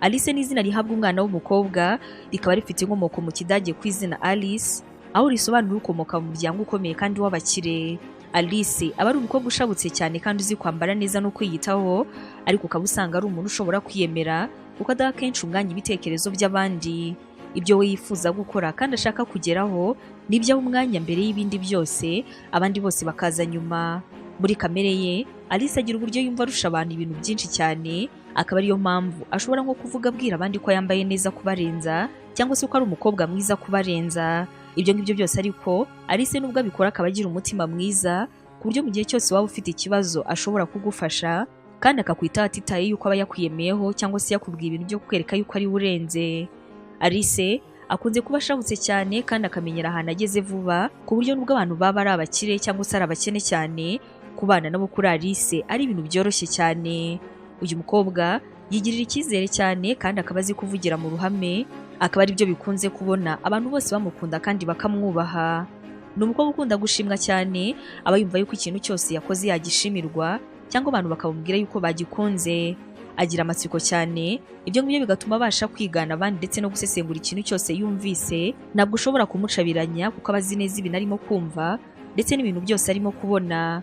Alice ni izina rihabwa umwana w'umukobwa, rikaba rifite inkomoko mu Kidage ku izina Alice, aho risobanura ukomoka mu muryango ukomeye kandi w'abakire. Alice aba ari umukobwa ushabutse cyane kandi uzi kwambara neza no kwiyitaho, ariko ukaba usanga ari umuntu ushobora kwiyemera kuko adaha kenshi umwanya ibitekerezo by'abandi. Ibyo we yifuza gukora kandi ashaka kugeraho nibyo aha umwanya mbere y'ibindi byose, abandi bose bakaza nyuma. Muri kamere ye, Alice agira uburyo yumva arusha abantu ibintu byinshi cyane, akaba ariyo mpamvu ashobora nko kuvuga abwira abandi ko yambaye neza kubarenza cyangwa se ko ari umukobwa mwiza kubarenza. Ibyo ngibyo byose ariko, Alice nubwo abikora akaba agira umutima mwiza, ku buryo mu gihe cyose waba ufite ikibazo ashobora kugufasha kandi akakwitaho atitaye yuko aba yakwiyemeyeho cyangwa se yakubwiye ibintu byo kukwereka yuko ari we urenze. Alice akunze kuba ashabutse cyane kandi akamenyera ahantu ageze vuba, ku buryo nubwo abantu baba ari abakire cyangwa se ari abakene cyane, kubana nabo kuri Alice ari ibintu byoroshye cyane. Uyu mukobwa yigirira icyizere cyane kandi akaba azi kuvugira mu ruhame, akaba ari byo bikunze kubona abantu bose bamukunda kandi bakamwubaha. Ni umukobwa ukunda gushimwa cyane, aba yumva yuko ikintu cyose yakoze yagishimirwa cyangwa abantu bakamubwira yuko bagikunze. Agira amatsiko cyane, ibyo ngibyo bigatuma abasha kwigana abandi ndetse no gusesengura ikintu cyose yumvise. Ntabwo ushobora kumucabiranya kuko aba azi neza ibintu arimo kumva ndetse n'ibintu byose arimo kubona.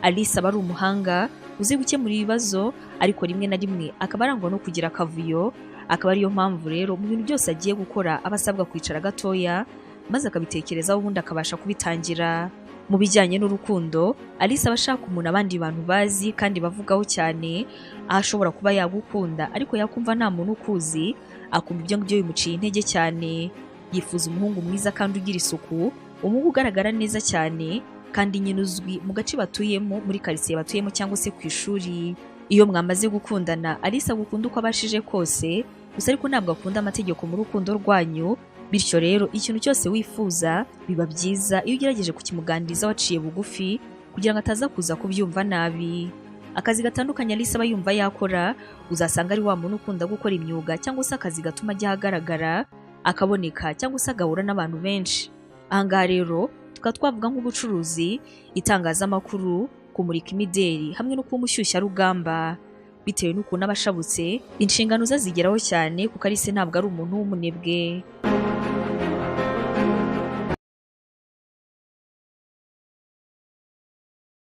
Alice aba ari umuhanga uzi gukemura ibibazo, ariko rimwe na rimwe akaba arangwa no kugira akavuyo, akaba ariyo mpamvu rero mu bintu byose agiye gukora aba asabwa kwicara gatoya maze akabitekerezaho, ubundi akabasha kubitangira. Mu bijyanye n'urukundo, Alice aba ashaka umuntu abandi bantu bazi kandi bavugaho cyane, aho ashobora kuba yagukunda ariko yakumva nta muntu ukuzi, akumva ibyo ngibyo bimuciye intege cyane. Yifuza umuhungu mwiza kandi ugira isuku, umuhungu ugaragara neza cyane kandi nyine uzwi mu gace batuyemo, muri karitsiye batuyemo cyangwa se ku ishuri. Iyo mwamaze gukundana, Alice agukunda uko abashije kose, gusa ariko ntabwo akunda amategeko mu rukundo rwanyu. Bityo rero ikintu cyose wifuza biba byiza iyo ugerageje kukimuganiriza waciye bugufi, kugira ngo ataza kuza kubyumva nabi. Akazi gatandukanye Alice aba yumva yakora, uzasanga ari wa muntu ukunda gukora imyuga cyangwa se akazi gatuma ajya ahagaragara, akaboneka cyangwa se agahura n'abantu benshi. Ahangaha rero tukaba twavuga nk'ubucuruzi, itangazamakuru, kumurika imideri hamwe no kuba umushyushyarugamba. Bitewe n'ukuntu aba ashabutse, inshingano ze azigeraho cyane kuko Alice ntabwo ari umuntu w'umunebwe.